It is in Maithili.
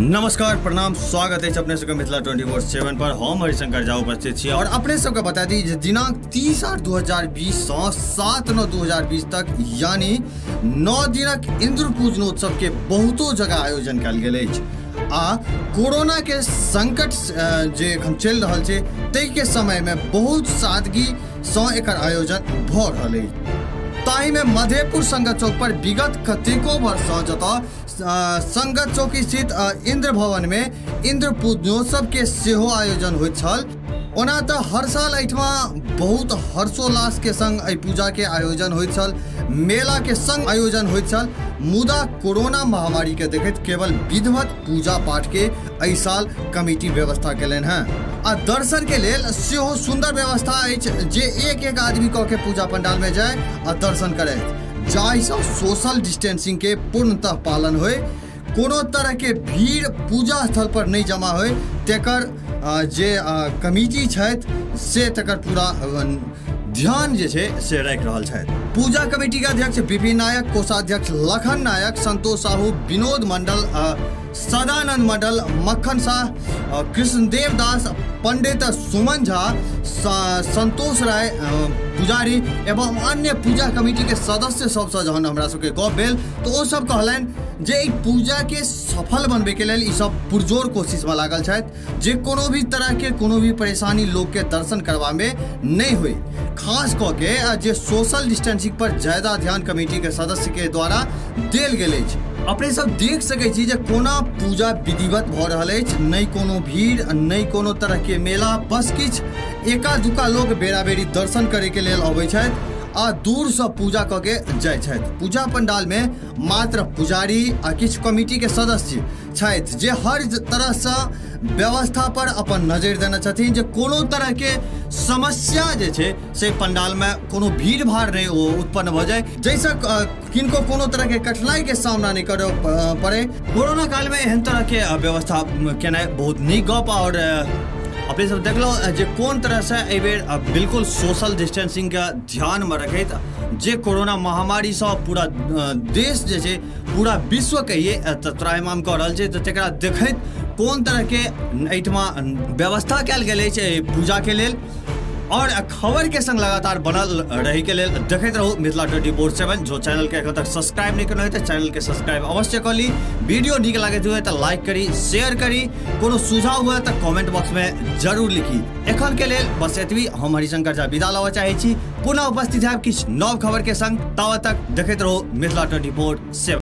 नमस्कार, प्रणाम, स्वागत है अपने सबके मिथिला 24/7 पर। हम हरिशंकर झा उपस्थित छी और अपने सबके बता दी जे दिनांक 30/8/2020 से 7/9/2020 तक यानी 9 दिनक इंद्र पूजनोत्सव के बहुतो जगह आयोजन कयल गेल अछि। आ कोरोना के संकट जे एखन चलि रहल छै ताहि के समय में बहुत सादगी से एकर आयोजन भऽ रहल अछि। ताहि में मधेपुर संगत चौक पर विगत कतेको वर्ष सँ जतऽ संगत चौक स्थित इंद्र भवन में इंद्र पूजनोत्सव के सेहो आयोजन होइत छल। ओना तऽ हर साल एहिठमा बहुत हर्षोल्लास के संग एहि पूजा के आयोजन होइत छल, मेला के संग आयोजन होइत छल, मुदा कोरोना महामारी के देखैत केवल विधिवत पूजा पाठ के एहि साल कमिटी व्यवस्था केलनि हेँ। आ दर्शन के लेल सेहो सुंदर व्यवस्था अछि जे एक एक आदमी कऽ के पूजा पंडाल में जाय आ दर्शन करे, जाहिसँ सोशल डिस्टेंसिंग के पूर्णतः पालन होय, कोनो तरह के भीड़ पूजा स्थल पर नहीं जमा होय, तेकर जे कमिटी छथि से तकर पूरा ध्यान जे छै से राखि रहल छथि। पूजा कमिटी के अध्यक्ष विपिन नायक, कोषाध्यक्ष लखन नायक, संतोष साहू, विनोद मंडल, सदानंद मंडल, मक्खन शाह, कृष्णदेव दास, पंडित सुमन झा, संतोष राय पुजारी एवं अन्य पूजा कमिटी के सदस्य सबसँ जहन हमरा सबके गप भेल तऽ ओ सब कहलनि जे एहि पूजा के सफल बनबे के लेल ई सब पुरजोर कोशिश में लागल छथि जे कोनो भी तरह के कोनो भी परेशानी लोग के दर्शन करबा में नहीं होई। खास कऽ के जे सोशल डिस्टेंसिंग पर ज्यादा ध्यान कमिटी के सदस्य के द्वारा देल गेल अछि। अपने सब देख सकै छी जे कोना पूजा विधिवत भऽ रहल अछि, नहि कोनो भीड़, नहि कोनो तरह के मेला, बस किछु एका दुका लोग बेरा-बेरी दर्शन करे के लेल अबै छथि आ दूर से पूजा कऽ के जाइ छथि। पूजा पंडाल में मात्र पुजारी आ किछु कमिटी के सदस्य छथि जे हर तरह से व्यवस्था पर अपन नजरि देने छथिन जे कोनो तरह के समस्या जे छै से पंडाल में कोनो भीड़ भाड़ नहीं उत्पन्न भऽ जाय, जाहिसँ किनको कोनो तरह के कठिनाई के सामना नहीं करऽ पड़े। कोरोना काल में एहन तरह के व्यवस्था केनाइ बहुत नीक गप। और अपने सब देखलहुँ जे कोन तरह से एहि बेर बिल्कुल सोशल डिस्टेंसिंग के ध्यान में रखैत जे कोरोना महामारी से पूरा देश जे छै पूरा विश्व कहिए त्राहिमाम कऽ रहल छै, तऽ तकरा देखैत कोन तरह के एहिठमा व्यवस्था कयल गेल अछि एहि पूजा के लेल। और खबर के संग लगातार बनल रहे के लेल देखैत रहू मिथिला 24/7। जो चैनल के एखन तक सब्सक्राइब नहीं केने तऽ चैनल के सब्सक्राइब अवश्य कऽ ली। वीडियो नीक लागैत हुए तऽ लाइक करी, शेयर करी, कोनो सुझाव हुए तऽ कमेंट बॉक्स में जरूर लिखी। एखन के लेल बस एतबी, हम हरिशंकर झा विदा लेबऽ चाहै छी। पुनः उपस्थित हैब किछु नव खबर के संग, तावत तक देखैत रहू मिथिला 24/7।